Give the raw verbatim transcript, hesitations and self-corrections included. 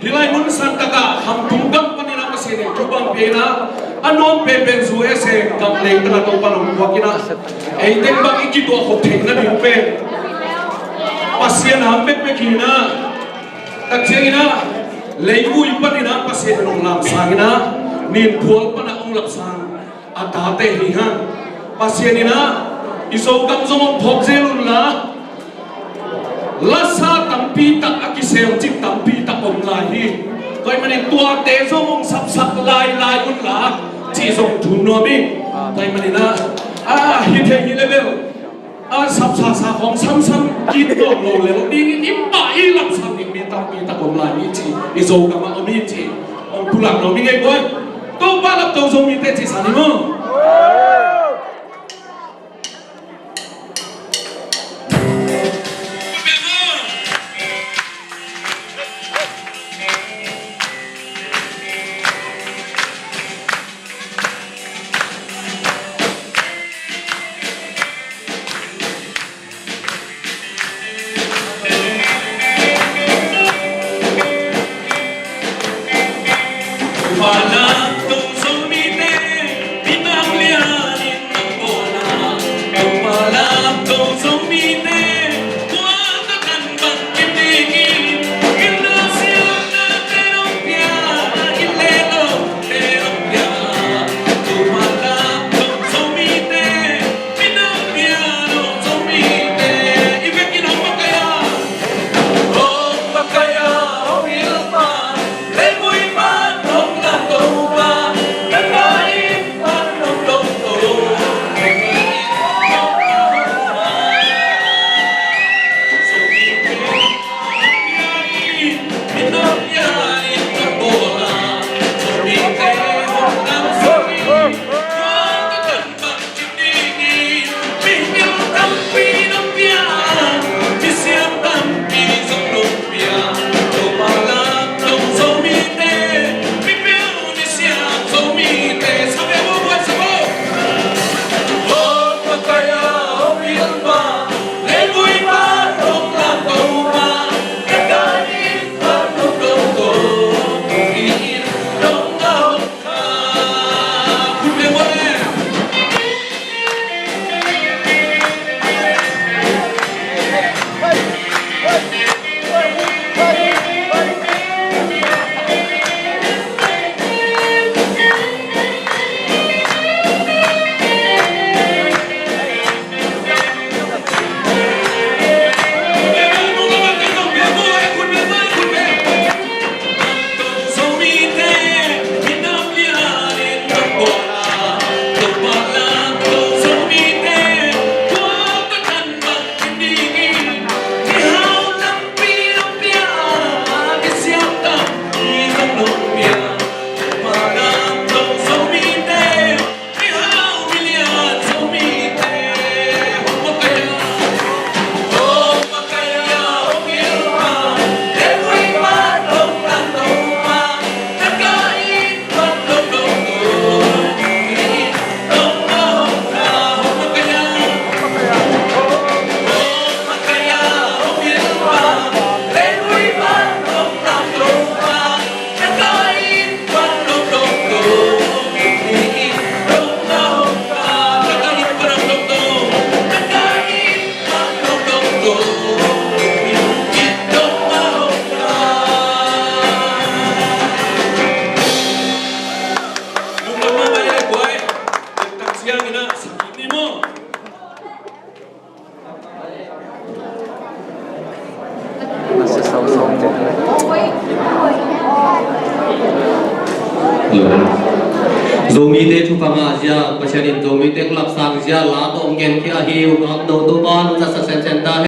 Hih lai mun sangtak ah Khamtung gam panin ah Pasian in thupha pia in ah, a nuam penpen zu e se gam lei tangah Topa nong puak in ah, ei teng bang i kituah khop theihna ding pen Pasian ham bekbek hi in ah, tak ciangin ah leivui panin ah Pasian in hong lamsang in ah, ninphual pan ah hong lapsang a tate hi hang. Pasian in ah i Zogam zong hong phawk zel un la, lasa tampi tak a kisel cik tampi tak om lai hi. Tua ahih manin tuate zong hong sapsak lailai un la, cih zong thum nuam hi. Tua ahih manin ah, a hi thei hi le bel, a sapsasa khawng samsam kik nuam lo lel dingin i mah i lapsang ding mi tampi tak om lai hi ci, i Zogam ah om hi ci. Hong pulak nuam hi ngei guai. Topa lapto Zomite ci san hi maw? Zomite thupha ngah zia, Pasian in Zomite lapsang zia la tawh hong genkhia hi. Uk no Topa nong zatsak semsem ta hen.